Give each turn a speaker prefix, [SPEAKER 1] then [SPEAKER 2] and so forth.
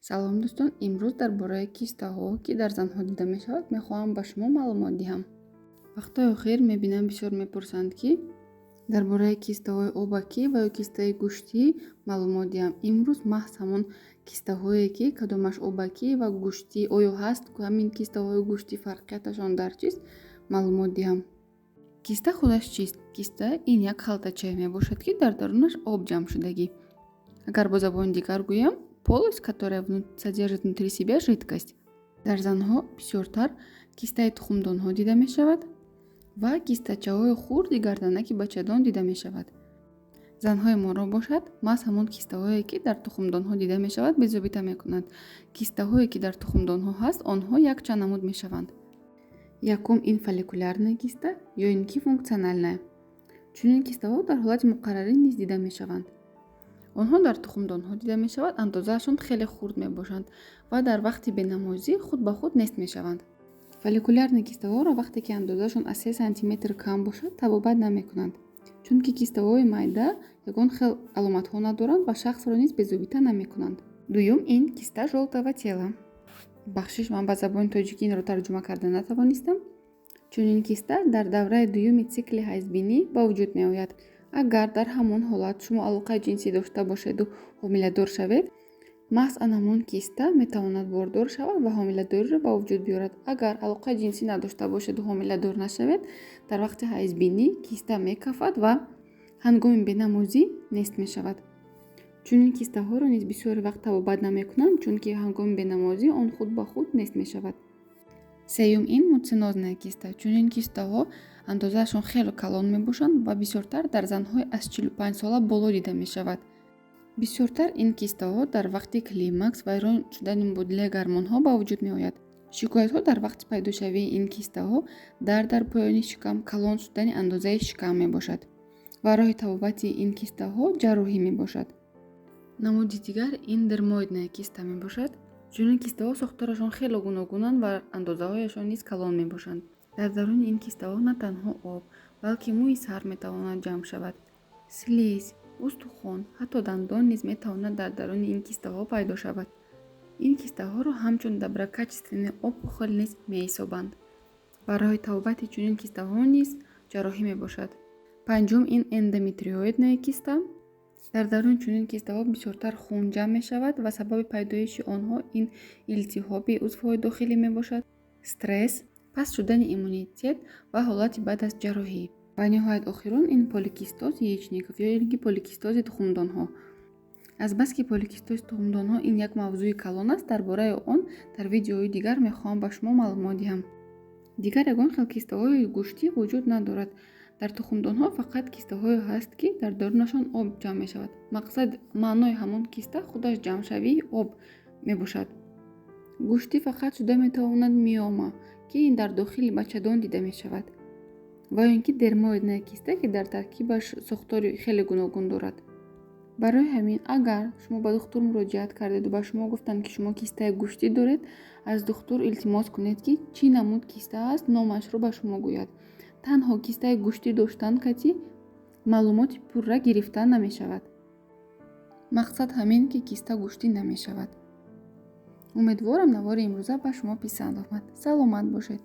[SPEAKER 1] Салом, дӯстон! Имрӯз дар бораи кистаҳо, ки дар занҳо дида мешавад, мехоҳам ба шумо маълумот диҳам. Вақтҳои охир мебинам, бисёр мепурсанд, ки дар бораи кистаҳои обакӣ ва ё кистаи гӯштӣ маълумот диҳам. Имрӯз маҳз ҳамон кистаҳое, ки кадомаш обакӣ ва гӯштӣ, оё ҳаст ҳамин кистаҳои гӯштӣ, фарқияташон дар чист, маълумот диҳам. Киста худаш чист? Киста ин як халтачае мебошад, ки дар дарунаш об ҷамъ шудагӣ. Агар бо забони дигар гӯям, полость, которая содержит внутри себя жидкость. Дар занҳо бисёртар кистаи тухмдонҳо дида мешавад ва кистачаҳои хурди гарданаки бачадон дида мешавад. Занҳои моро бошад, маҳз ҳамон кистаҳое, ки дар тухмдонҳо дида мешавад, безобита мекунанд. Кистаҳое, ки дар тухмдонҳо ҳаст, онҳо якчанд намуд мешаванд. Якум ин фолликулярная киста ё ин ки функциональная. Чунин кистаҳо дар ҳолати муқаррарӣ низ дида мешаванд. Онҳо дар тухмдонҳо дида мешавад, андозаашон хеле хурд мебошанд ва дар вақти бенамозӣ худ ба худ нест мешаванд. Фолликулярный кистаҳоро, вақте ки андозаашон аз 3 сантиметр кам бошад, табобат намекунанд, чунки кистаҳои майда ягон хел аломатҳо надоранд ва шахсро низ безобита намекунанд. Дуюм ин киста жёлтого тела. Бахшиш, ман ба забони тоҷикӣ инро тарҷума карда натавонистам. Чунин киста дар давраи дуюми цикли ҳайзбинӣ ба вуҷуд меояд. Агар дар ҳамон ҳолат шумо алоқаи ҷинсӣ дошта бошеду ҳомиладор шавед, маҳз ан ҳамон киста метавонад бордор шавад ва ҳомиладориро ба вуҷуд биёрад. Агар алоқаи ҷинсӣ надошта бошеду ҳомиладор нашавед, дар вақти ҳайзбинӣ киста мекафад ва ҳангоми бенамозӣ нест мешавад. Чунин кистаҳоро низ бисёри вақт табобат намекунанд, чунки ҳангоми бенамозӣ он худ ба худ нест мешавад. Сеюм ин муцинозная киста. Чунин кистаҳо андозаашон хеле калон мебошанд ва бисёртар дар занҳои аз 45 сола боло дида мешавад. Бисёртар ин кистаҳо дар вақти климакс, вайрон шудани мубодилаи гормонҳо ба вуҷуд меояд. Шикоятҳо дар вақти пайдошавии ин кистаҳо дард дар поёни шикам, калон шудани андозаи шикам мебошад ва роҳи табобати ин кистаҳо ҷарроҳӣ мебошад. Намуди дигар ин дермоидная киста мебошад. Чунин кистаҳо сохторашон хеле гуногунанд ва андозаҳояшон низ калон мебошанд. Дар даруни ин кистаҳо на танҳо об, балки мӯи сар метавонад ҷамъ шавад, слизь, устухон, ҳатто дандон низ метавонад дар даруни ин кистаҳо пайдо шавад. Ин кистаҳоро ҳамчун доброкачественный опухоль низ меҳисобанд. Барои табобати чунин кистаҳо низ ҷарроҳӣ мебошад. Панҷум ин эндометриоидная киста. Дар даруни чунин кистаҳо бисёртар хун ҷамъ мешавад ва сабаби пайдоиши онҳо ин илтиҳоби узвҳои дохилӣ мебошад, стресс, паст шудани иммунитет ва ҳолати баъд аз ҷарроҳӣ. Ва ниҳоят, охирон ин поликистоз яичников ё ин ки поликистози тухмдонҳо. Азбаски поликистози тухмдонҳо ин як мавзӯи калон аст, дар бораи он дар видеои дигар мехоҳам ба шумо маълумот диҳам. Дигар ягон хел кистаҳои гӯштӣ вуҷуд надорад. Дар тухмдонҳо фақат кистаҳое ҳаст, ки дар дарунашон об ҷамъ мешавад. Мақсад, маънои ҳамон киста худаш ҷамъшавии об мебошад. Гӯштӣ фақат шуда метавонад миома, ки ин дар дохили бачадон дида мешавад, ва ё ин ки дермоидная киста, ки дар таркибаш сохтори хеле гуногун дорад. Барои ҳамин, агар шумо ба духтур муроҷиат кардеду ба шумо гуфтанд, ки шумо кистаи гӯштӣ доред, аз духтур илтимос кунед, ки чӣ намуд киста аст, номашро ба шумо гӯяд. Танҳо кистаи гӯштӣ доштан кати маълумоти пурра гирифта намешавад. Мақсад ҳамин, ки киста гӯштӣ намешавад. Умедворам, навори имрӯза ба шумо писанд омад. Саломат бошед.